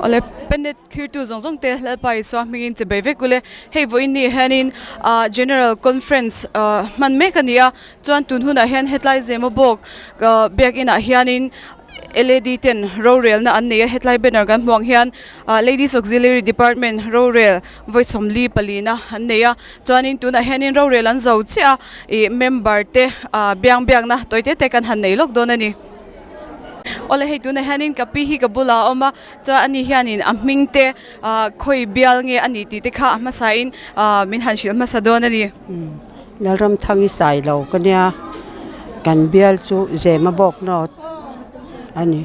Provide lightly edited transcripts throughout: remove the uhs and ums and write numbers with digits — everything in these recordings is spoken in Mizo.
Awle Pennet thirtu zawng zawng te Lalpa Isua hmingin che bei vek ule. Hei vawiin ni hianin ah General Conference ah hman mek a ni a, chuan tun hunah hian hetlai Zemabawk ah biakinah hianin LAD ten rorelna an nei a, hetlai banner kan hmuh ang hian ah Ladies Auxiliary Department rorel vawi sawmli palina an nei a, chuanin tunah hianin rorel an zo chiah a, ih member te ah biang biakna tawi te te kan han nei lawk dawn a ni. Awle hei tunah hianin ka pi hi ka bulah a awm a, chuan ani hianin a hming te ah khawi bial nge a ni tih te kha a hmasain ah min han hrilh hmasa dawn a ni. Lalramthang i sai lo ka nia, kan bial chu Zema bawk nawt a ni.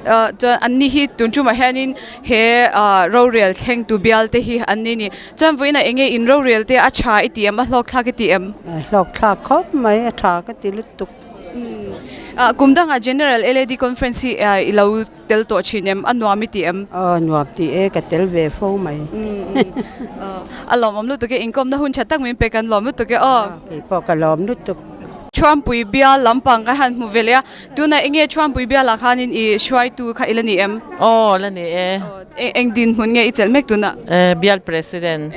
Ah chuan anni hi tun tumah hianin he ah rorel thlengtu bial te hi an ni a ni. Chuan vawiinah eng nge in rorel te a tha i ti em, a hlawkthlak i ti em? A hlawkthlak khawp mai, a tha ka ti lutuk. Kum dangah General LAD Conference hi i lo tel tawh thin em? A nuam i ti em? Aw nuam ti e, ka tel ve fo mai. A lawmawm lutuk e, inkawmna hun tha tak min pe kan lawm lutuk e aw. Kei pawh ka lawm lutuk. Thuampui bial lampang ka han hmu ve leh a, tunah enge Thuampui bialah khanin i hruaitu kha i la ni em? Aw la ni e. Eng dinhmun nge i chelh mek tunah? Bial President.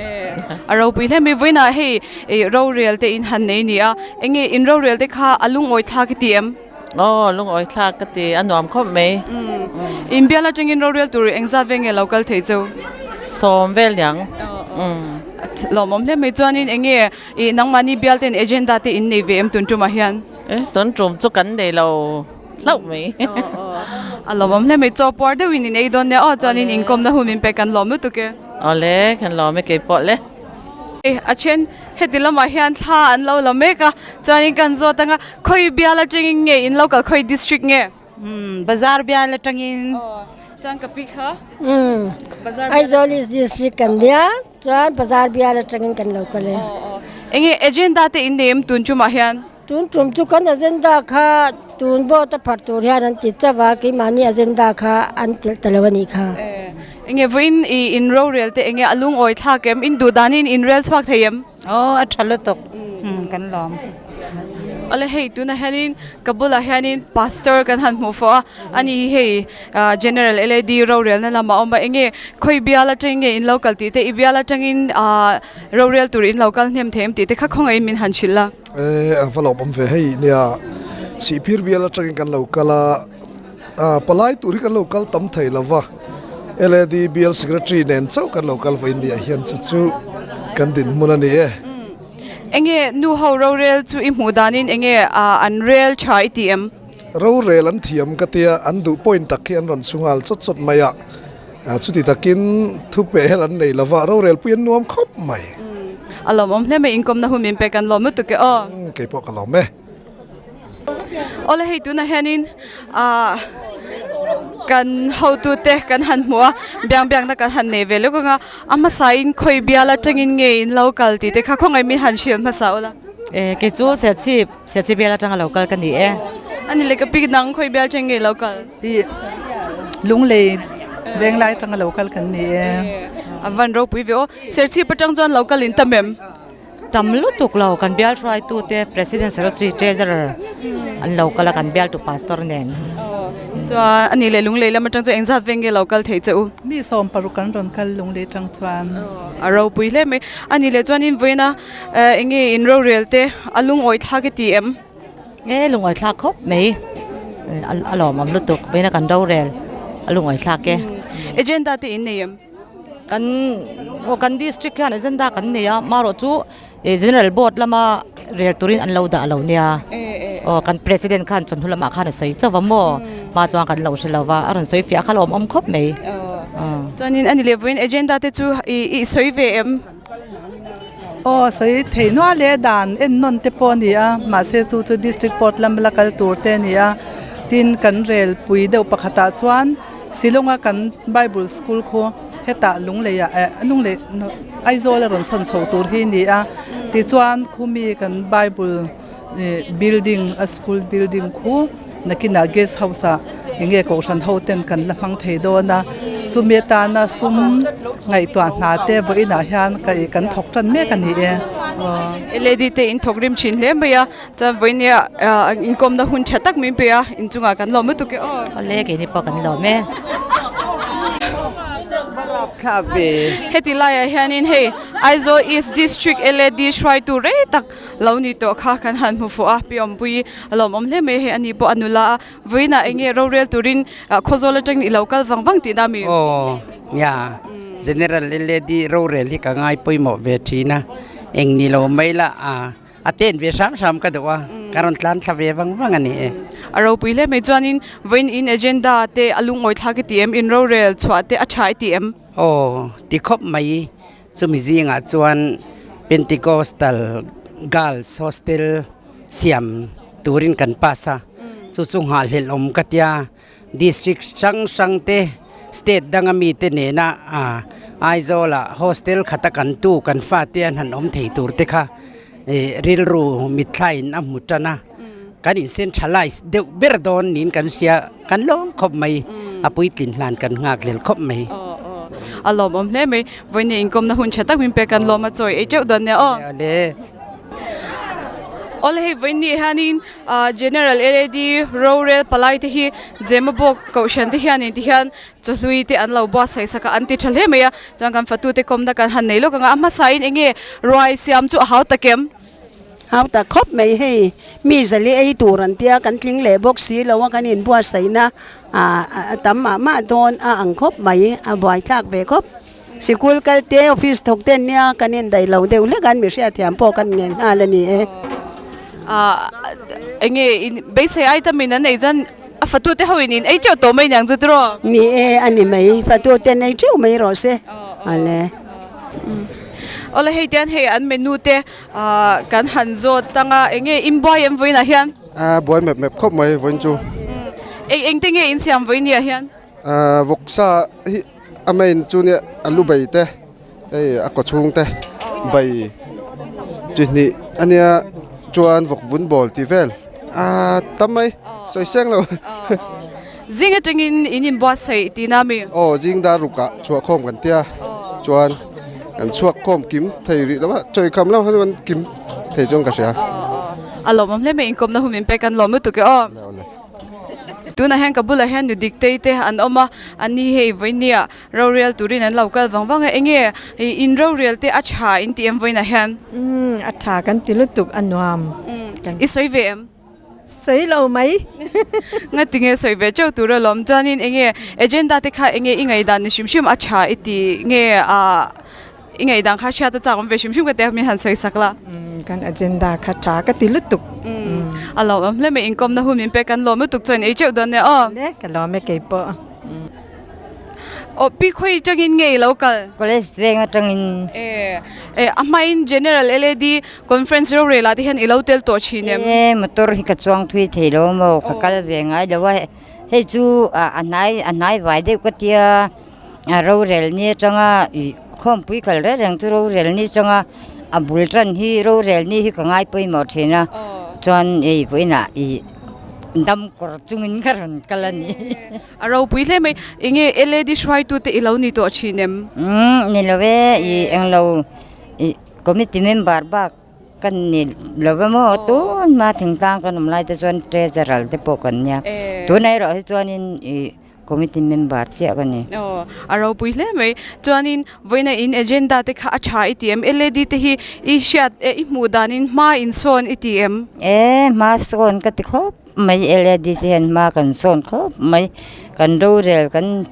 A ropui hle mai. Vawiinah hei rorel te in han nei ni a, enge in rorel te kha a lungawi thlak i ti em? Aw lungawi thlak ka ti, a nuam khawp mai. In bial atangin rorel tur engzat ve nge lo kal thei cheu? Sawm vel niang. Lawmawm hle mai. Chuanin enge i nangmahni bial ten agenda te in nei ve em tun tumah hian? Tun tum chu kan nei lo. hlauh mai. A lawmawm hle mai, chaw puar deuhin in ei dawn nia aw, chuanin inkawmna hun min pek kan lawm lutuk e. Awle, kan lawm e keipawh le. A then heti lamah hian thla an lo la mek a, chuanin kan zawt anga khawi bial atangin nge in lo kal khawi district nge? Umm bazar bial atangin. Aw, chuan ka pi kha? Umm Aizawl East District kan nia, chuan bazar bial atangin kan lo kal e. Aw aw, enge agenda te in nei em tun tumah hian? Tun tum chu kan agenda kha tun board a pharh tur hian an ti chauh a, keimahni agenda kha an tirh ta lo a nih kha. Enge vawiin i in rorel te enge a lungawi thlak em? In duh danin in rel chhuak thei em? Aw a tha lutuk, kan lawm. Awle hei tunah hianin ka bulah hianin pastor kan han hmuh fawh a, ani hi hei General LAD rorelna lamah a awm a, enge khawi bial atangin nge in lo kal tih te, i bial atangin rorel tur in lo kal hnem thei em tih te kha khawngaih in min han hrilh la. E a va lawmawm ve hei nia Sihphir bial atangin kan lo kal a ah palai tur hi kan lo kal tam thei lo va LAD bial secretary nen chauh kan lo kal vawiin ni ah hian chu chu kan dinhmun a ni e. Enge nu ho rorel chu i hmuh danin enge ah an rel tha i ti em? Rorel an thiam ka tia an duh point tak hi an rawn chhu nghal chawt chawt mai a. Chuti takin thupeh hel an nei lova, rorel pui an nuam khawp mai. A lawmawm hle mai, inkawmna hun min pek an lawm lutuk e aw. Kei pawh ka lawm e. Awle hei tunah hianin ah kan hotute kan han hmu a, biang biakna kan han nei ve lawk ang a, a hmasain khawi bial atangin nge in lo kal tih te kha khawngaih min han hrilh hmasa ula. E kei chu Serchhip, Serchhip bial atanga lo kal ka ni e. Ani le ka pi nang khawi bial atangin nge lo kal? Ih Lunglei Venglai atanga lo kal kan ni e. A van ropui ve aw. Serchhip atang chuan lo kal in tam em? Tam lutuk lo, kan bial hruaitute President Secretary Treasurer an lo kal a, kan bialtu Pastor nen. Chuan ani leh Lunglei lam atang chuan engzat veng nge lo kal thei che u? Mi 60 kan rawn kal Lunglei atang chuan. A ropui hle mai. Ani leh chuanin vawiina eng nge in rorel te a lungawi thlak i ti em? E lungawi thlak khawp mai a lawmawm lutuk vawiina kan rorel a lungawi thlak e. Agenda te in nei em? Kan aw kan district hian agenda kan nei a marawh chu general board lama rel turin an lo dah lo nia aw kan president khan chawhnu lamah khan a sawi chauh va maw hma chuan kan lo hre lo va a rawn sawi fiah kha lawmawm khawp mai. Chuanin ani leh vawiin agenda te chu i sawi ve em? Aw sawi thei nual e dan en nawn te pawh a ni a mahse chu chu district board lam la kal tur te a ni a tin kan rel pui deuh pakhatah chuan Shillong a kan bible school khu hetah lunglei ah eh lunglei Aizawl a rawn sawn chho tur hi a ni a tichuan khumi kan bible ih building a school building khu nakinah guest house ah eng nge kohhran ho ten kan la hmang thei dawn a chumi atana sum ngaihtuah hna te vawiinah hian ka ih kan thawk tan mek a ni e aw. Lady te in thawk rim thin hle mai a chuan vawinia inkawmna hun tha tak min pe a inchungah kan lawm lutuk e aw. Awle keini pawh kan lawm e. thlak ve. Heti laiah hianin hei Aizawl East District LAD hruaitu rei tak lo ni tawh kha kan han hmu fuh a, Pi Awmpui a lawmawm hle mai hei ani pawh a nula a, vawiinah eng nge rorel turin Khawzawl atangin i lo kal vang vang tihna a mi? Aw nia, General LAD rorel hi ka ngai pawimawh ve thin a, eng ni lo mai la a. A ten ve hram hram ka duh a, ka rawn tlan thla ve vang vang a ni e. A ropui hle mai chuanin vawiin in agenda te a lungawi thlak i ti em? In rorel chhuah te a tha i ti em? Aw, ti khawp mai. Chumi zingah chuan Pentecostal Girls Hostel siam turin kan pass a, chu chu nghahhlelh awm ka tia. District hrang hrang te, state danga mite nena Aizawla hostel khata kan tu kan fate an han awm thei tur te kha rilru mitthlain a hmu tan a, kan in-centralize deuh ber dawn niin kan hria, kan lawm khawp mai, a puitlin hlan kan nghak hlel khawp mai. A lawmawm hle mai, vawiin inkawmna hun tha tak min pek kan lawm a chawi ei teuh dawn nia aw. Awle hei vawiin ni hianin General LAD rorel palai te hi Zemabawk kohhran te hianin ti hian chawhlui te an lo buatsaih sak a an ti tha hle mai a chuan kan fatu te kawmna kan han nei lawk ang a a hmasain eng nge ruai siam chu a hau tak em? Hau tak khawp mai hei mi zali ei tur an tia kan tling leh bawk si lo a kan inbuatsaihna a tam mah mah dawn a ang khawp mai a buaithlak ve khawp. Sikul kal te office thawk te an nia kan indaih lo deuh hlek a mi hriatthiam pawh kan ngen nghal a ni e. Eng nge in beisei ai tamin an ei chuan a fatu te ho in in ei teuh tawh mai niang chu tiraw? Ni e a ni mai fatu te an ei teuh mai rawh se ale. Awle hei tian hei an menu te kan han zawt tang a eng nge in buai em vawiinah hian? A buai mep mep khawp mai vawiin chu. Eng eng te nge in siam vawiin ni ah hian? Vawksa hi a main chu nia a lu bei te hei a kaw chhung te bei chi hnih a nia chuan vawk vun bawl tih vel a tam mai sawi seng lo. Zing atangin in inbuatsaih tihna ami? Aw zing dar rukah chhuah khawm kan tia chuan kan chhuak khawm kim thei rih lo a chawi kham lo kha chuan kim thei chuan ka hria. A lawmawm hle mai inkawmna hun min pek an lawm lutuk e aw. Tunah hian ka bulah hian nu dik tei te an awm a, an ni hei vawinia rorel turin an lo kal vang vang a, enge in rorel te a tha in ti em vawiinah hian? Umm a tha kan ti lutuk a nuam. I sawi ve em? Sawi lo mai. Nga tinge sawi ve teuh tur alawm chuanin enge agenda te kha enge i ngaihdan ni hrim hrim a tha i ti nge ah I ngaihdan kha hriat a chak awm ve hrim hrim ka tia min han sawi sak la. Kan agenda kha tha ka ti lutuk. A lawm awm hle mai inkawmna hun min pek kan lawm lutuk chuan ei teuh dawn nia aw. Le ka lawm e kei pawh. Aw pi khawi atangin nge i lo kal? College veng atangin. E e a hmain General LAD Conference rorel ah te hian i lo tel tawh thin em? E motor hi ka chuang thui thei lo maw ka kal ve ngai lo a hei chu a hnai a hnai vai deuh ka tia. A rorel ni atanga ih khawmpui kal reng reng chu rorel ni atanga a bul tan hi rorel ni hi ka ngai pawimawh thin a chuan hei vawiinah ih dam kawr chungin ka rawn kal a ni. A ropui hle mai eng nge LAD hruaitu te i lo ni tawh thin em? Umm ni lo e ih englo ih committee member bak kan ni lo va maw tun hma thingtlang kan awm lai te chuan treasurer te pawh kan nia tunah erawh hi chuanin ih. Committee member chiah ka ni. Aw, a ropui hle mai. Chuanin vawiina in agenda te kha a tha i ti em? LAD te hi i hriat eh i hmuh danin hma in sawn i ti em? E, hma sawn ka ti khawp mai. LAD te hian hma kan sawn khawp mai. Kan rorel kan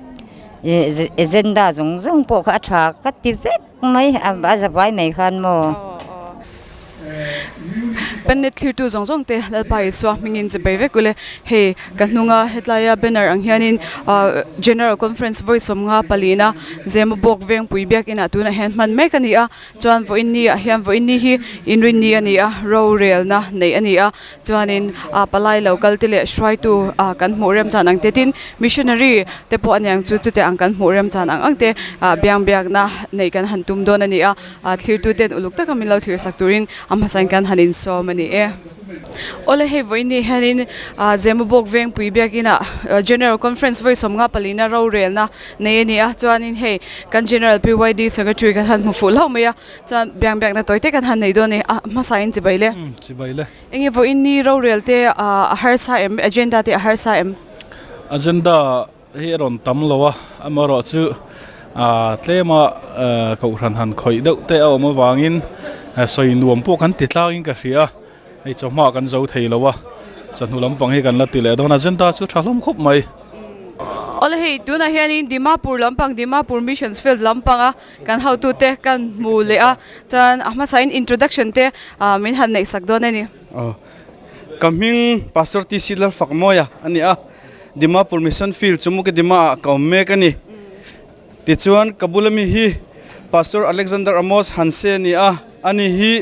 agenda zawng zawng pawh kha a tha ka ti vek mai a zavai mai khan maw. Banner thlirtu zawng zawng te Lalpa Isua hmingin che bei vek ule. Hei ka hnunga hetlaia banner ang hianin ah General Conference vawi sawmnga palina Zemabawk Vengpui biakinah tunah hian hman mek a ni a chuan vawiin ni ah hian vawiin ni hi inrinni a ni a rorelna neih a ni a chuanin ah palai lo kal te leh hruaitu ah kan hmuh remchan ang te tin missionary te pawh a niang chu chutiang ang kan hmuh remchan ang ang te ah biang biakna neih kan han tum dawn a ni a. A thirtuten uluk taka min lo thlir sak turin a hmasain kan han insawm a ni e. Awle hei vawiin hianin Zemabawk Vengpui biakinah General Conference vawi sawmnga palina rorelna nei a ni a, chuanin hei kan General PYD Secretary kan han hmu fuh hlauh mai a, chuan biang biakna tawi te kan han nei dawn a ni, a hmasain chibai le. Chibai le. Enge vawiin ni rorel te a harsa em, agenda te a harsa em? Agenda Hei a rawn tam lo a, amaherawh chu Aaa tlema kohhran han khawih deuh te a awm avangin sawi nuam pawh kan ti tlangin ka hria a hei chawhma kan zo thei lo a chawhnu lampang hi kan la ti leh dawn a agenda chu tha hlawm khawp mai. Awle hei tunah hianin Dimapur lampang Dimapur Missions Field lampanga kan hotute kan hmu leh a chuan a hmasain introduction te min han neih sak dawn a ni. Aw ka hming Pastor TC Lalfakmawia a ni a. Dimapur Mission Field chu Mukidima ah ka awm mek a ni. Tichuan ka bula mi hi Pastor Alexander Amos Hanse a ni a, ani hi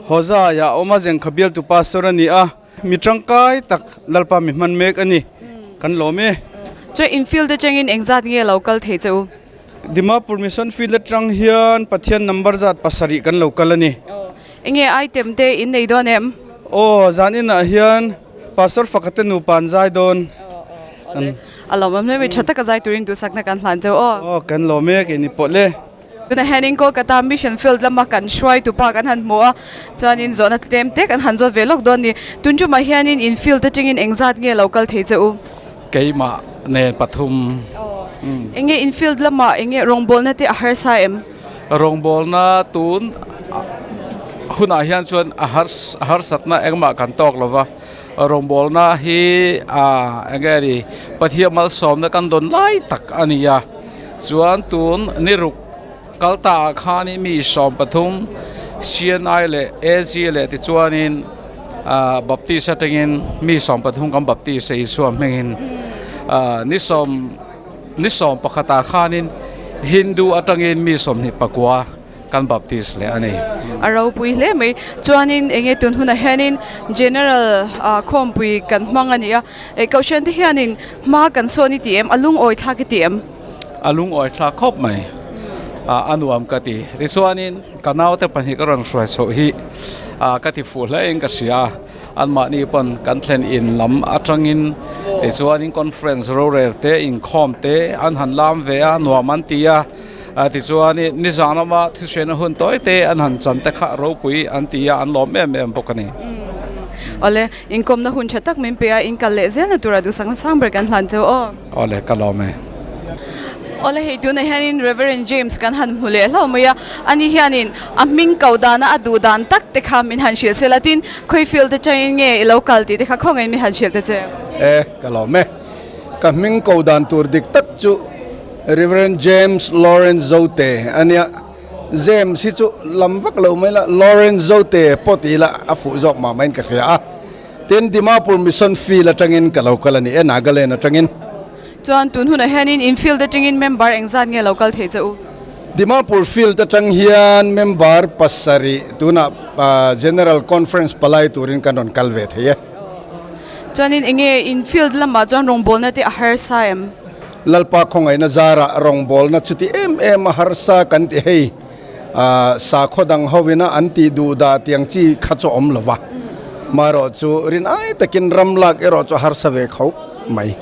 Hozai ah a awm a, Zengkha bialtu Pastor a ni a, mi tangkai tak Lalpa mi hman mek a ni. Kan lawm e. Chuan in field atangin engzat nge lo kal thei che u? Dimapur Mission Field atang hian Pathian number zat pasarih kan lo kal a ni. Enge item te in nei dawn em? Aw, zan inah hian Pastor Fakate nupa an zai dawn. A lawmawm hle mai, tha taka zai turin duhsakna kan hlan cheu aw. Aw, kan lawm e, keini pawh le. Tunah hianin Kolkata Mission Field lama kan hruaitu pa kan han hmu a, chuanin zawhna tlem te kan han zawt ve lawk dawn a ni. Tun tumah hianin in field atangin engzat nge lo kal thei che u? Keimah nen pathum. Enge in field lamah enge rawngbawlna te a harsa em? Rawngbawlna tun hunah hian chuan a harsatna engmah kan tawk lo va, rawngbawlna hi enge ni Pathian malsawmna kan dawn lai tak a ni a, chuan tun niruk kal ta ah khanin mi 13 CNI leh AG leh tichuanin Baptist atangin mi 13 kan Baptist a Isua hmingin ni sawm. Ni 11 ah khanin Hindu atangin mi 29 kan baptist leh a ni. A ropui hle mai. Chuanin enge tun hunah hianin General khawmpui kan hmang a ni a. Eh Kohhran te hianin hma kan sawn i ti em? A lungawi thlak i ti em? A lungawi thlak khawp mai. A nuam ka ti. Tichuanin ka naute pahnih ka rawn hruai chhoh hi ka ti fuh hle in ka hria a. Anmahni pawn kan thlen in lam atangin tichuanin conference rorel te inkhawm te an han lam ve a, nuam an ti a, tichuanin nizan lama thilhriatna hun tawi te an han chan te kha ropui an ti a, an lawm em em bawk a ni. Awle, inkawmna hun tha tak min pe a, in kal leh zelna tura duhsakna sang ber kan hlan cheu aw. Awle, ka lawm e. Awle, hei tunah hianin Reverend James kan han hmu leh hlauh mai a, ani hianin a hming koh dana a duh dan tak te kha min han hrilh sela tin khawi field atangin nge i lo kal tih te kha khawngaihin min han hrilh ta che. E, ka lawm e. Ka hming koh dan tur dik tak chu Reverend James Lawrence Zote a nia. James hi chu lam vak lo mai la, Lawrence Zote pawh ti ila a fuh zawk mah maiin ka hria a. Tin, Dimapur Mission Field atangin ka lo kal a ni e, Nagaland atangin. Chuan tun hunah hianin in field atangin member engzat nge lo kal thei che u? Dimapur field atang hian member pasarih tunah General Conference palai turin kan rawn kal ve thei e. Chuanin enge in field lamah chuan rawngbawlna te a harsa em? Lalpa khawngaihna zarah rawngbawlna chuti em em a harsa kan ti hei. Sakhaw dang hovina an tih duh dah tiang chi kha chu awm lo va, marawh chu rin ai takin ram lak erawh chu harsa ve kho mai.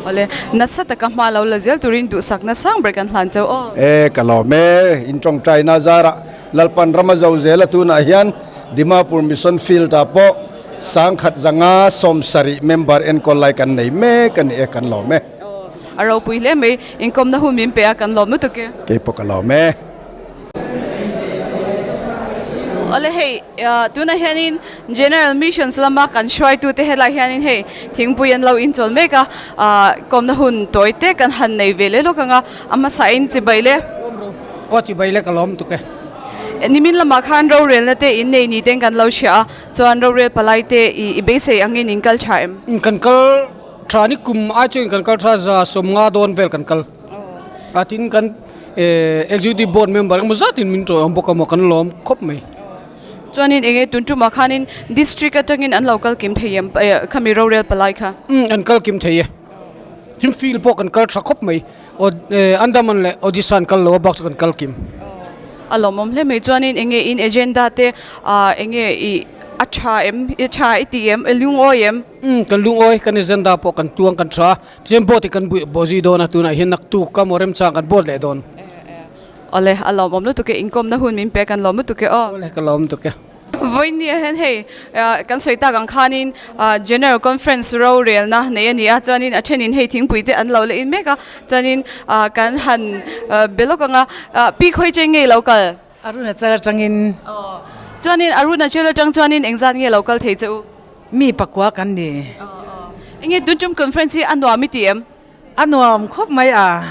Awle, nasa taka hma lo la zel turin duhsakna sang ber kan hlan cheu aw. E, ka lawm e, in tawngtaina zarah Lalpan rama zo zela tunah hian Dimapur Mission Field ah pawh sangkhat zanga 70 member enkawl lai kan nei mek a ni e, kan lawm e. A ropui hle mai, inkawmna hun min pe a kan lawm lutuk e. Kei pawh ka lawm e. Awle hei, tunah hianin General Missions lama kan hruaitute helai hianin hei thingpui an lo inchawl mek a, kawmna hun tawi te kan han nei ve leh lawk ang a, a hmasain chibai le. Aw chibai le ka lawm tuk e. Nimin lamah khan rorelna te in nei ni ten kan lo hria a, chuan rorel palai te i beisei angin in kal tha em? Kan kal Tha ni kum ai chuan kan kal tha za 50 dawn vel kan kal a tin kan executive board member emaw zatin min tawih awm bawk a maw kan lawm khawp mai. Chuanin enge tun tumah khanin district atangin an lo kal kim thei em khami rorel palai kha? Umm an kal kim thei e. Tin field pawh kan kal tha khawp mai. Andaman leh Odisha an kal lo a bak chu kan kal kim. A lawmawm hle mai chuanin enge in agenda te enge i a tha em i tha i ti em i lungawi em? Umm kan lungawi kan agenda pawh kan tuang kan tha chuan board hi kan buih bawh zui dawn a tunah hian naktuk ka maw remchang kan board leh dawn. Awle a lawmawm lutuk e inkawmna hun min pe kan lawm lutuk e aw. Awle ka lawm lutuk e. Vawiin hian hei kan sawi tak ang khanin General Conference rorelna nei a ni a, chuanin a thenin hei thingpui te an lo la in mek a, chuanin kan han be lawk ang a, pi khawi cheng nge lo kal? Arunachal atangin. Aw, chuanin Arunachal atang chuanin engzat nge lo kal thei che u? Mi pakua kan ni. Aw aw, enge tuntum conference hi a nuam i ti em? A nuam khawp mai a,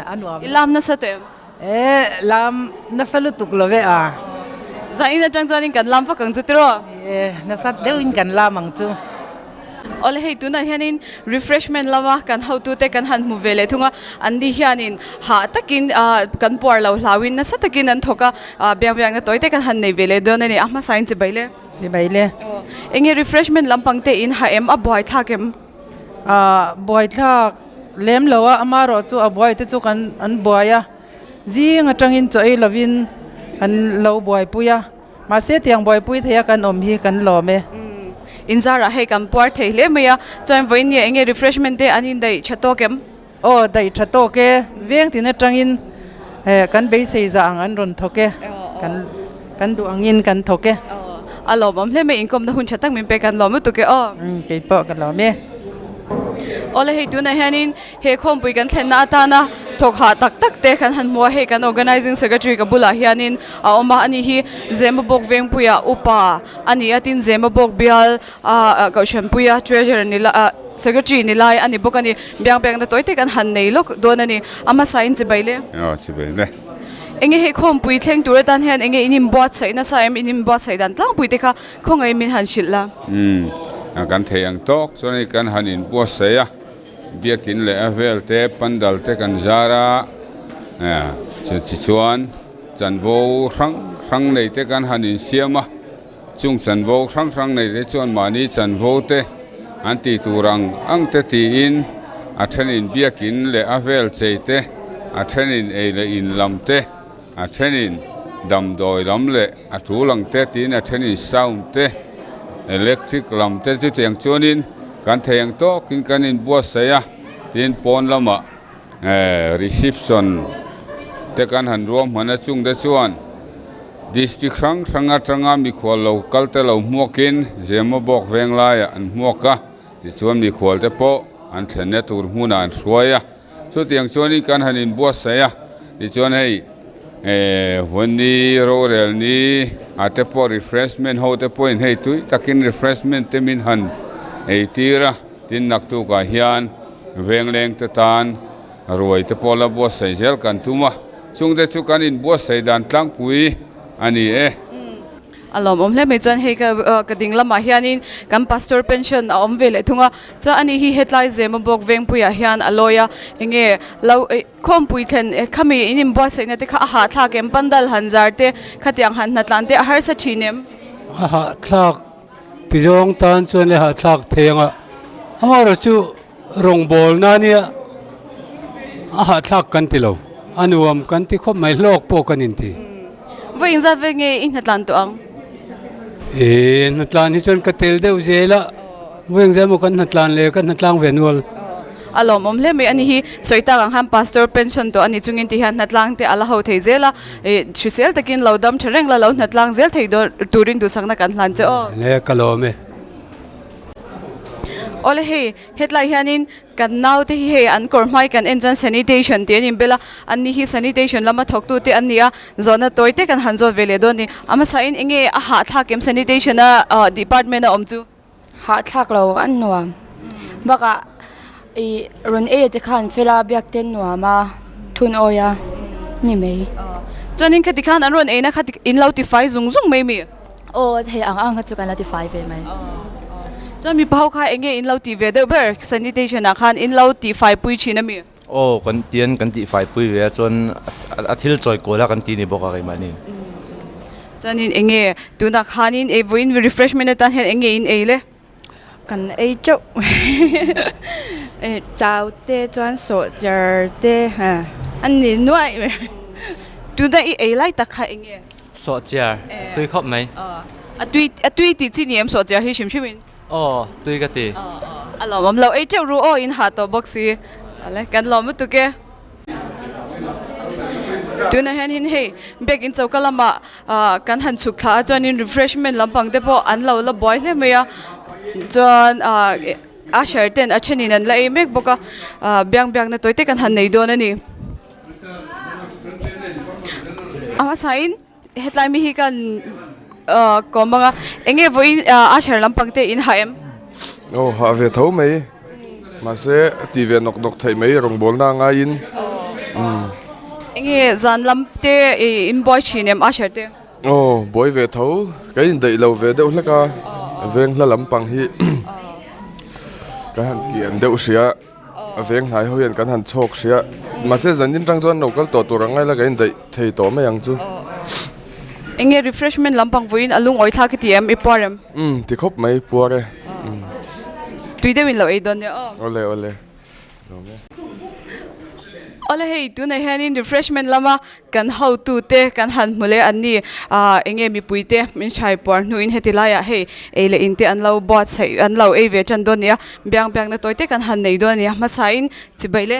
a nuam. I lam nasa teh em? E, lam nasa lutuk lo ve a. Zain atang chuanin kan lam vak ang chu tiraw? E, nasa deuhin kan lam ang chu. Awle hei tunah hianin refreshment lama kan hotute kan han hmu ve leh thung a, an ni hianin hah takin kan puar lo hlauin nasa takin an thawk a, biang biangna tawi te kan han nei ve leh dawn a ni, a hmasain chibai le. Chibai le. Enge refreshment lampang te in ha em a buaithlak em? Ah buaithlak lem lo a, amaherawh chu a buai te chu kan an buai a, zing atangin chaw ei lovin an lo buaipui a, mahse tiang buaipui thei a kan awm hi kan lawm e. Inzarah hei kan puar thei hle mai a, chuan vawiin nia enge refreshment te an indaih tha tawk em? Aw daih tha tawk e, veng tin atangin eh kan beisei zah ang an rawn thawk e, kan kan duh angin kan thawk e. A lawmawm hle mai inkawmna hun tha tak min pek an lawm lutuk e aw. Umm kei pawh ka lawm e. Awle hei tunah hianin he khawmpui kan thlenna atana thawk hah tak tak te kan han hmu a, hei kan organising secretary ka bulah hianin a awm a, ani hi Zemabawk Vengpuia upa a ni a, tin Zemabawk bial ah Kohhranpuia treasurer ni la ah Secretary ni lai a ni bawk a ni. Biang biakna tawi tak an han nei lawk dawn a ni. A hmasa in chibai le. Aw chibai le. Enge hei khawmpui thleng tur atan hian enge in inbuatsaih nasa em in inbuatsaih dan tlangpui te kha khawngaih min han hrilh la. Umm kan thei ang tawk chuan hei kan han inbuatsaih a, biakin leh a vel te pandal te kan zar a, tichuan chanvo hrang hrang nei te kan han insiam a. Chung chanvo hrang hrang nei te chuan mahni chanvo te an tih tur ang ang te tiin a thenin biakin leh a vel chei te, a thenin ei leh in lam te, a thenin damdawi lam leh a tul ang te tiin a thenin sound te, electric lam te chutiang chuanin kan thei ang tawkin kan inbuatsaih a, tin pawn lamah Reception te kan han ruahman a chungte chuan District hrang hrang atanga mikhual lo kal te lo hmuakin Zemabawk veng laiah an hmuak a, tichuan mikhual te pawh an thlenna tur hmunah an hruai a, chutiang chuanin kan han inbuatsaih a, tichuan hei Vawnni rorelni ah te pawh refreshment ho te pawhin hei tui takin refreshment te min han eitir a. Tin, naktukah hian vengleng te tan ruai te pawh la buatsaih zel kan tum a, chungte chu kan inbuatsaih dan tlangpui a ni e. A lawmawm hle mai chuan hei ka ka ding lamah hianin kan pastor pension a awm ve leh thung a, chuan ani hi hetlai Zemabawk Vengpuiah hian a lawi a, enge lo khawmpui thlen khami in inbuatsaihna te kha a hahthlak em, pandal han zar te khatiang han hnatlan te a harsa thin em? A hahthlak Ti zawng tan chuan le hahthlak thei anga amaherawh chu rawngbawl na nia a hahthlak kan ti lo a nuam kan ti khawp mai hlawk pawh kan inti. Vawi engzat vel nge i hnatlan tawh ang? E hnatlan hi chuan ka tel deuh zel a vawi engzat emaw kan hnatlan leh ka hnatlang ve nual. A lawmawm hle mai a ni hi. Sawi tak ang khan Pastor pension tawh a ni chungin ti hian hnatlang te a la ho thei zel a, ih hrisel takin lo dam tha reng la lo hnatlang zel thei dawn turin duhsakna kan hlan che aw. Le ka lawm e. Awle hei hetlai hianin kan naute hi hei an kawr hmai kan en chuan sanitation tih an inbel a, an ni hi sanitation lama thawktu te an ni a, zawhna tawi te kan han zawt ve leh dawn a ni. A hmasain enge a hahthlak em sanitation a department a awm chu? Hahthlak lo an nuam. Bakah ih rawn ei te khan fela biak te an nuam a, thun awi a ni mai. Chuanin khati khan an rawn eina kha in lo tifai zung zung mai mi? Aw hei ang ang kha chu kan la tifai ve mai. Chuan mipa ho kha enge in lo tih ve deuh ber sanitation ah khan in lo tifai pui thin a mi? Aw kan tian kan tihfai pui ve a chuan a thil chawi kual a kan ti ni bawk a keimahni. Chuanin enge tunah khanin ei vawiin refreshment atan hian enge in ei le? Kan ei teuh chau te chuan sawh cher te an ni nuaih mai. Tuna i ei lai tak kha enge? Sawh cher tui khawp mai. A tui a tui tih chi ni em sawh cher hi hrim hrim in? Aw, tui ka ti. A lawmawm lo ei teuh ru aw in hah tawh bawk si. Ale, kan lawm lutuk e. Tunah hianin hei biakin choka lamah ah kan han chhuk thla a chuanin refreshment lampang te pawh an lo la buai hle mai a chuan ah usher ten a thenin an la ei mek bawk a ah biang biakna tawi te kan han nei dawn a ni. A hmasain hetlai mi hi kan ah kawm ang a eng nge vawiin ah usher lampang te in ha em? Aw ha ve tho mai mahse a ti ve nawk nawk theih mai rawngbawlna a ngaiin umm. Eng nge zan lam te ih in buai thin em usher te? Aw buai ve tho ka indaih lo ve deuh hlek a veng hla lampang hi ka han kian deuh hria. A veng hnai ho hian kan han chhawk hria mahse zan din tang chuan lo kal tawh tur ang ngaila ka indaih thei tawh mai ang chu. Eng nge refreshment lampang vawiin a lungawi thlak i ti em i puar em? Umm ti khawp mai puar e. Tui deuhin lo ei dawn nia aw. Awle awle. Lawm e. Awle hei tunah hianin refreshment lama Kan hotute kan han hmu leh an ni. Aaa eng nge mipuite min hrai puar hnuin heti laiah hei ei leh inte an lo buatsaih an lo ei ve tan dawn a ni a, biang biakna tawi te kan han nei dawn a ni a, hmasain chibai le.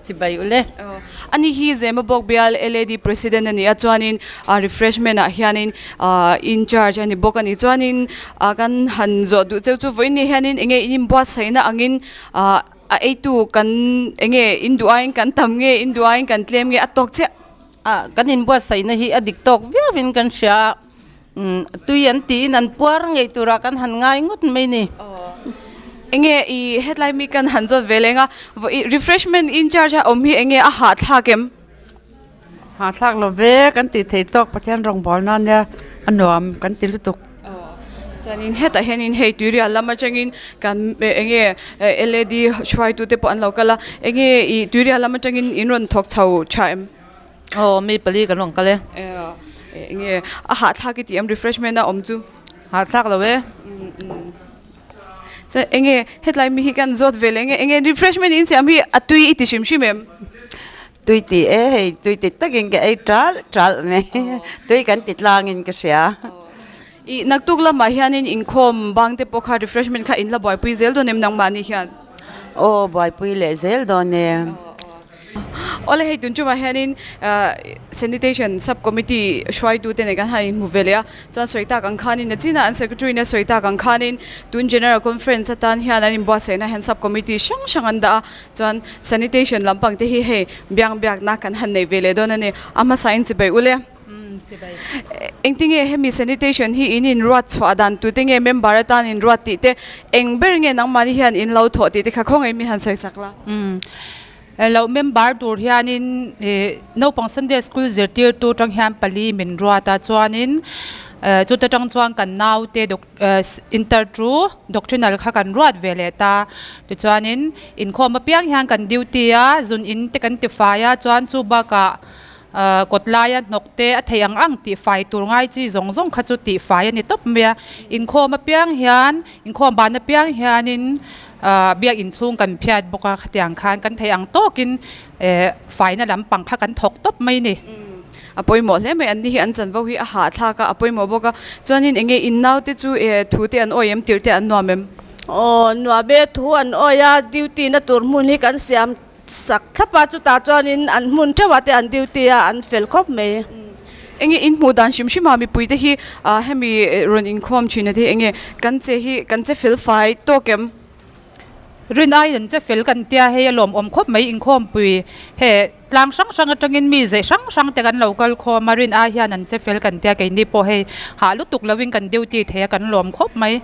Chibai u le. Ani hi Zemabawk bial LAD President a ni a, chuanin refreshment ah hianin in charge a ni bawk a ni. Chuanin kan han zawh duh cheu chu vawiin ni hianin eng nge in inbuatsaihna angin aaa A eitu kan enge in duh aiin kan tam nge, in duh aiin kan tlem nge a tawk chiah. A kan inbuatsaihna hi a dik tawk viauin kan hria a, tui an tiin an puar ngei turah kan han ngai ngawt mai ni. Enge i hetlai mi kan han zawt ve leng a, refreshment in charge a awm hi enge a hahthlak em? Hahthlak lo ve, kan tih theih tawk Pathian rawngbawlna ania a nuam kan ti lutuk. Chuanin hetah hianin hei tuirial lam atangin kan eng nge LAD hruaitute pawh an lo kal a, eng nge ih tuirial lam atangin in rawn thawk chho tha em? Aw mi pali kan rawn kal e. Eng nge a hahthlak i tih em refreshment a awm chu? Hahthlak lo e. Chuan eng nge hetlai mi hi kan zawt ve leh nge eng nge refreshment in siam hi a tui i ti hrim hrim em? Tui ti e hei, tui ti takin ka ei ṭalh ṭalh mai, tui kan ti tlangin ka hria. I naktuk lamah hianin inkhawm bang te pawh kha refreshment kha in la buaipui zel dawn em nangmahni hian? Aw buaipui leh zel dawn e. Awle hei tun tumah hianin sanitation sub committee hruaitu te nen kan han inhmu ve leh a, chuan sawi tak ang khanin a chinah an secretary in a sawi tak ang khanin tun general conference atan hian an inbuatsaihna hian sub committee hrang hrang an dah a, Chuan sanitation lampang te hi hei biang biakna kan han nei ve leh dawn a ni. A hmasa in chibai ule. Engtinge hemi sanitation hi in inruat chhuah dan tute nge member atan inruat tih te eng ber nge nangmahni hian in lo thawh tih te kha khawngaih mi han sawi sak la. Lo member tur hianin naupang Sunday school zirtirtu tang hian pali min ruat a chuanin chuta tang chuan kan naute Inter chu doctrinal kha kan ruat ve leh ta. Tichuanin inkhawm apiang hian kan duty a, zun in te kan tifai a, chuan chu bakah kawt laia hnawk te a theih ang ang tihfai tur ngai chi zawng zawng kha chu tihfai a ni tawp mai a. Inkhawm apiang hian, inkhawm ban apiang hianin biak inchhung kan phiat bawk a, khatiang khan kan theih ang tawkin faina lampang kha kan thawk tawp mai a ni. A pawimawh hle mai, an ni hi an chanvo hi a hahthlak a, a pawimawh bawk a. Chuanin eng nge in naute chu eh thu te an awi em, tirh te an nuam em? Aw nuam e, thu an awi a, duty na tur hmun hi kan siam sak thlap a, chutah chuanin an hmun theuhah te an duty a, an fel khawp mai. Eng nge in hmuh dan hrim hrim a, mipui te hi ah hemi rawn inkhawm thin a te hi eng nge kan che hi kan che fel fai tawk em? Rin aiin an che fel kan tia hei a lawmawm khawp mai inkhawmpui he tlang hrang hrang atangin mi zeh hrang hrang te kan lo kal khawm a rin ai hian an che fel kan tia keini pawh hei hah lutuk loin kan duty thei a kan lawm khawp mai.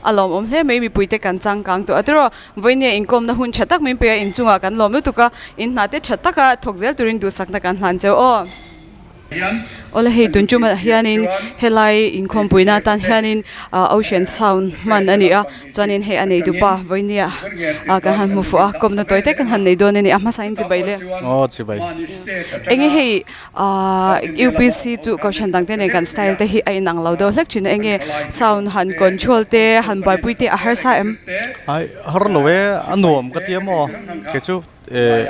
A lawmawm hle mai mipui te kan changkang tawh a tiraw vawinia inkawmna hun tha tak min pe a inchungah kan lawm lutuk a in hna te tha taka thawk zel turin duhsakna kan hlan cheu aw. Awle hei tun tumah hianin helai inkhawmpuina atan hianin ah ocean sound hman a ni a chuanin hei a nei dupa vawinia ah kan han hmu fuh a kawmna tawi te kan han nei dawn a ni a hmasa in chibai le aw chibai enge hei ah upc chu kohhran dang te nen kan style te hi a inang lo deuh hlek thin a enge sound han control te han buaipui te a harsa em ai har lo e a nuam ka ti a maw kei chu eh.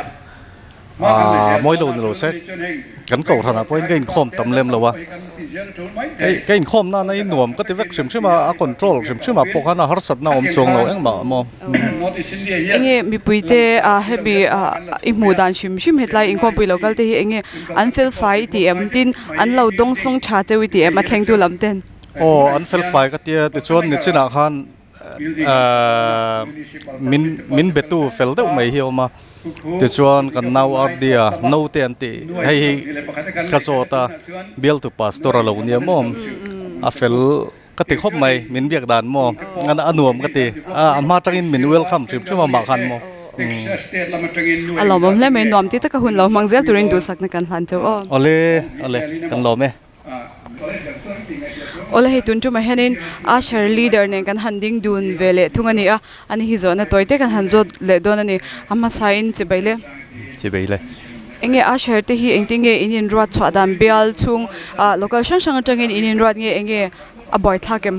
Aaa mawi lo ni lo se kan kohhranah pawhin ka inkhawm tam lem lo a, hei ka inkhawm nana hi nuam ka ti vek hrim hrim a, a control hrim hrim ah pawh khan a harsatna a awm chuang lo engmah maw. Enge mipuite ah hemi ah i hmuh dan hrim hrim hetlai inkhawmpui lo kal te hi enge an fel fai i tih em tin an lo dawng sawng tha cheu i tih em a thlengtu lam ten. Aw an fel fai ka tia tichuan nichinah khan min min betu fel deuh mai hi a awm a tichuan kan nau Ardia naute an tih hei hi ka zawt a bialtu pastor a lo nia maw a fel ka ti khawp mai min biak dan maw a nuam ka ti a hma tangin min welcome hrim hrim a mah khan maw. A lawmawm hle mai nuam ti taka hun lo hmang zel turin duhsakna kan hlan chauh aw. Awle awle kan lawm e. Awle hei tun tumah hianin Usher leader nen kan han ding dun ve leh thung a ni a, ani hi zawhna tawi te kan han zawt leh dawn a ni, a hmasain chibai le. Chibai le. Enge Usher te hi engtin nge in inruat chhuah dan bial chhung ah local hrang hrang atangin in inruat nge enge a buai thlak em?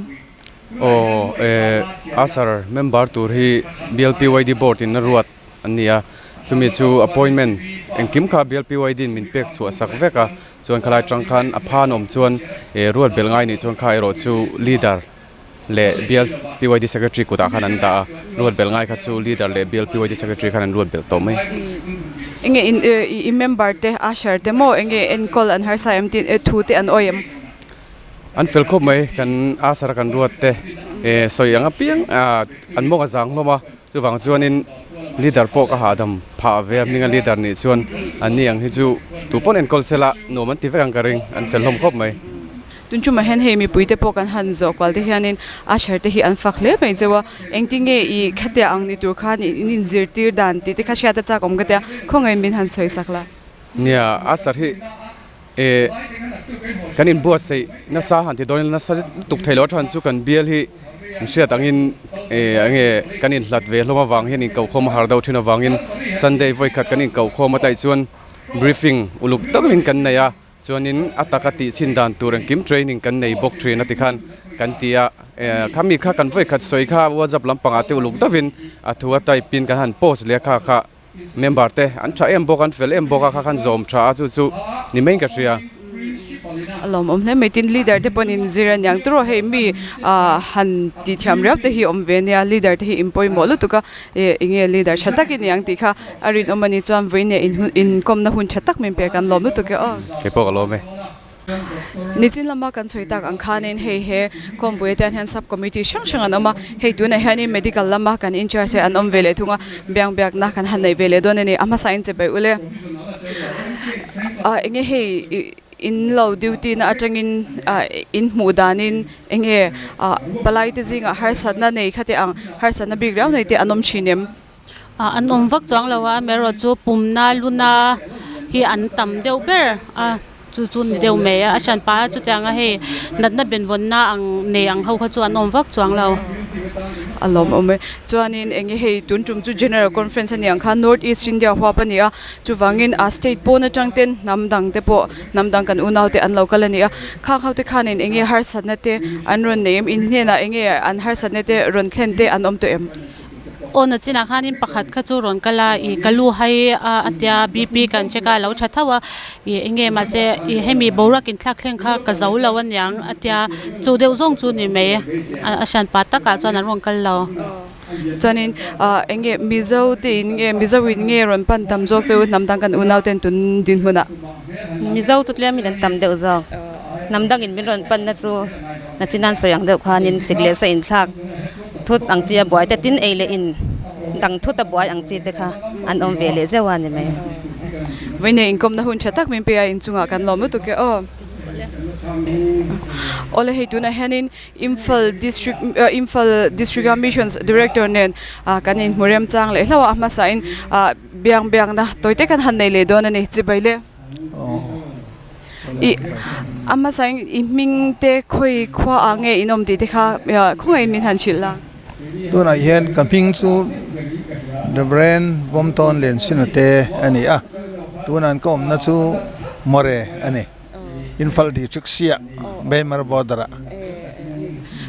Aw eh Usher member tur hi bial PYD board in a ruat. an ni a chumi chu appointment engkim kha bial P Y D in min pek chhuah sak vek a chuan khalai tang khan a phan awm chuan eh ruat belh ngai nih chuan kha erawh chu leader leh bial P Y D secretary kutah khan an dah a ruat belh ngai kha chu leader leh bial P Y D secretary khan an ruat belh tawh mai. Enge in i member te usher te maw enge enkawl an harsa em tih thu te an awih em? An fel khawp mai kan usher a kan ruat te eh sawi ang apiang ah an mawng a zang hlawm a. Chuvang chuanin leader pawh ka hahdam phah ve a, hminga leader nih chuan an ni ang hi chu tu pawn enkawl sela nuam an ti vek ang ka ring, an fel hlawm khawp mai. Tun chumah hian hei mipuite pawh kan han zawh kual te hianin usher te hi an fak hle mai cheu a, engtin nge i khatia ang ni tur khan in inzirtir dan tih te kha hriat a chak awm ka tia, khawngaih min han sawi sak la. Nia, usher hi Eh kan inbuatsaih nasa han ti dawn ila nasa lutuk theih loh atang chu kan bial hi hriat angin eh eng nge kan inhlat ve hlawm avang hian inkohkhawm a har deuh thin avangin Sunday vawikhat kan inkohkhawm a tlai chuan briefing uluk takin kan nei a chuanin a taka tih chhin dan tur engkim training kan nei bawk thin a tikhan kan ti a eh khami kha kan vawikhat sawi kha WhatsApp lampangah te uluk deuhin a thu a type in kan han post leh a kha kha. Member te an tha em bawk an fel em bawk a kha khan zawm tha a chu chu ni maiin ka hria. A lawmawm hle mai tin leader te pawhin in zir aniang tawh hei mi ah han tih thiam riau te hi awm ve ania leader te hi in pawimawh lutuk a eh eng nge leader tha tak i ni ang tih kha a rinawm a ni chuan vawiin leh in hun inkawmna hun tha tak min pek an lawm lutuk e aw. Keipawh ka lawm e. Nichin lama kan sawi tak ang khanin hei he khawmpui atan hian sub committee hrang hrang an awm a, hei tunah hianin medical lama kan in charge te an awm ve leh thung a, biang biakna kan han nei ve leh dawn a ni, a hmasa in che bai ule ah enge hei ih in lo duty na atangin ah in hmuh danin enge ah palai te zingah harsatna nei kha te ang harsatna bik riau nei te an awm thin em? Ah an awm vak chuang lo a amaherawh chu pumna luna hi an tam deuh ber a chu chu ni deuh mai a a hran pah a chutiang a hei natna benvawnna ang nei ang ho kha chu an awm vak chuang lo. A lawmawm e chuanin eng nge hei tun tum chu general conference a ni ang khan north east India huap a ni a chuvangin a state pawn atang ten hnam dang te pawh hnam dang kan unau te an lo kal a ni a khang ho te khanin eng nge harsatna te an rawn nei em in hnenah eng nge an harsatna te rawn thlen te an awm tawh em? Aw na chinah khanin pakhat kha chu rawn kal a ih ka lu hai a a tia B P kan check a a lo tha tho a ih eng nge mahse ih hemi boruak inthlak thleng kha ka zo lo aniang a tia chu deuh zawng chu ni mai a hran pa takah chuan an rawn kal lo. Chuanin ah eng nge Mizo te in nge Mizo in nge rawn pan tam zawk chu hnam dang kan unau ten tun dinhmunah. Mizo chu tlem in an tam deuh zawk hnam dangin min rawn panna chu nachinan sawi ang deuh khanin sik leh sa inthlak. Thut ang chi a buai te tin ei leh in dang thut a buai ang chi te kha an awm ve leh zeuh a ni mai. Vawiin inkawmna hun tha tak min pe a inchungah kan lawm lutuk e aw. Awle hei tunah hianin Imphal district Imphal district a missions director nen kan inhmu remchang leh hlauh a a hmasain biang biakna tawi te kan han nei leh dawn a ni chibai le. Ih a hmasa in i hming te khawi khua ah nge in awm tih te kha khawngaih min han hrilh la. Tunah hian ka hming chu Reverend Vawmtawn Liansina te a ni a, tunah ka awmna chu More a ni, Imphal District Siah Myanmar border ah.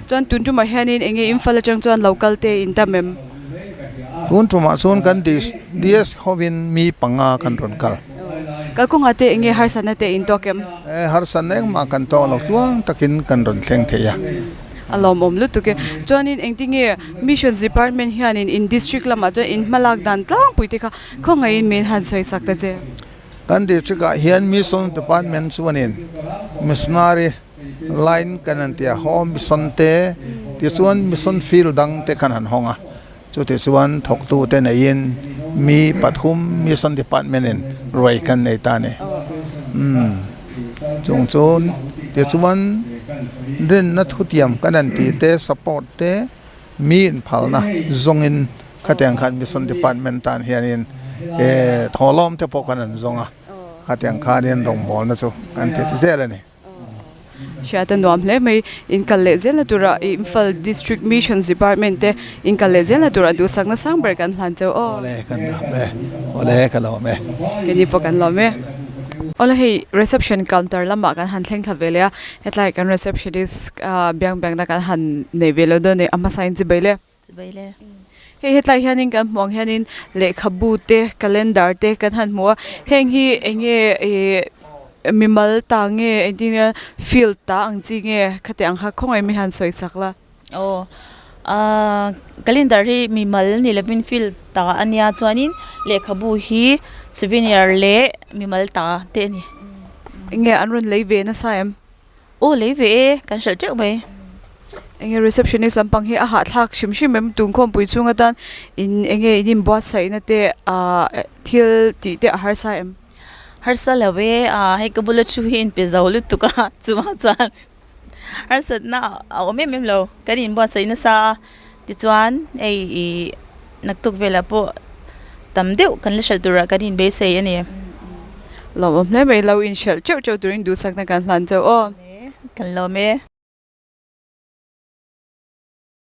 Chuan tun tumah hianin eng nge Imphal atang chuan lo kal te in tam em? Tun tumah chuan kan DS hovin mi panga kan rawn kal. Kalkawngah te enge harsatna te in tawk em? E, harsatna engmah kan tawk lo tluang takin kan rawn thleng thei a. A lawmawm lutuk e. Chuanin engtinge Missions Department hianin in district lamah chuan in hmalak dan tlangpui te kha khawngaihin min han sawi sak ta che. Kan district ah hian Missions Department chuanin Missionary line kan han ti a, Home Mission te tichuan Mission Field dang te khan han hawng a, chuti chuan thawktu te neiin mi pathum Mission Department in ruai kan nei ta a ni. Umm chung chu tichuan rinna thutiam kan han tih te support te mi inphalna zawngin khatiang khan Mission Department tan hianin eh thawhlawm te pawh kan han zawng a, khatiang khanin rawngbawlna chu kan ti zel a ni. Hriat a nuam hle mai, in kal leh zelna tura Imphal District Missions Department te in kal leh zelna tura duhsakna sang ber kan hlan cheu aw. Awle kan lawm e, awle ka lawm e. Keini pawh kan lawm e. Awle hei reception counter lamah kan han thleng thla ve leh a, hetlai kan receptionist biang biangna kan han nei ve lo dawn e, a hmasa in chibai le. Chibai le. Hei hetlai hianin kan hmuh ang hianin lehkhabu te calendar te kan han hmu a, heng hi eng nge ih mimal ta nge engtin nge field ta ang chi nge khati ang kha khawngaih mi han sawi chak la. Aw ah calendar hi mimal ni lovin field ta a nia chuanin lehkhabu hi souvenir leh mimal ta te a ni. Eng nge an rawn lei ve nasa em? Aw lei ve e, kan hralh teuh mai. Enge receptionist lampang hi a hahthlak hrim hrim em tunkhawmpui chhung atan in enge in inbuatsaihna te ah thil tih te a harsa em? Harsa lo e, ah hei ka bula thu hi inpe zo lutuk a chuvang chuan harsatna a awm em em lo kan inbuatsaih nasa a tichuan hei ih naktuk velah pawh tam deuh kan la hralh turah kan inbeisei a ni. Lawmawm hle mai, lo inhralh teuh teuh turin duhsakna kan hlan chauh aw. Kan lawm e.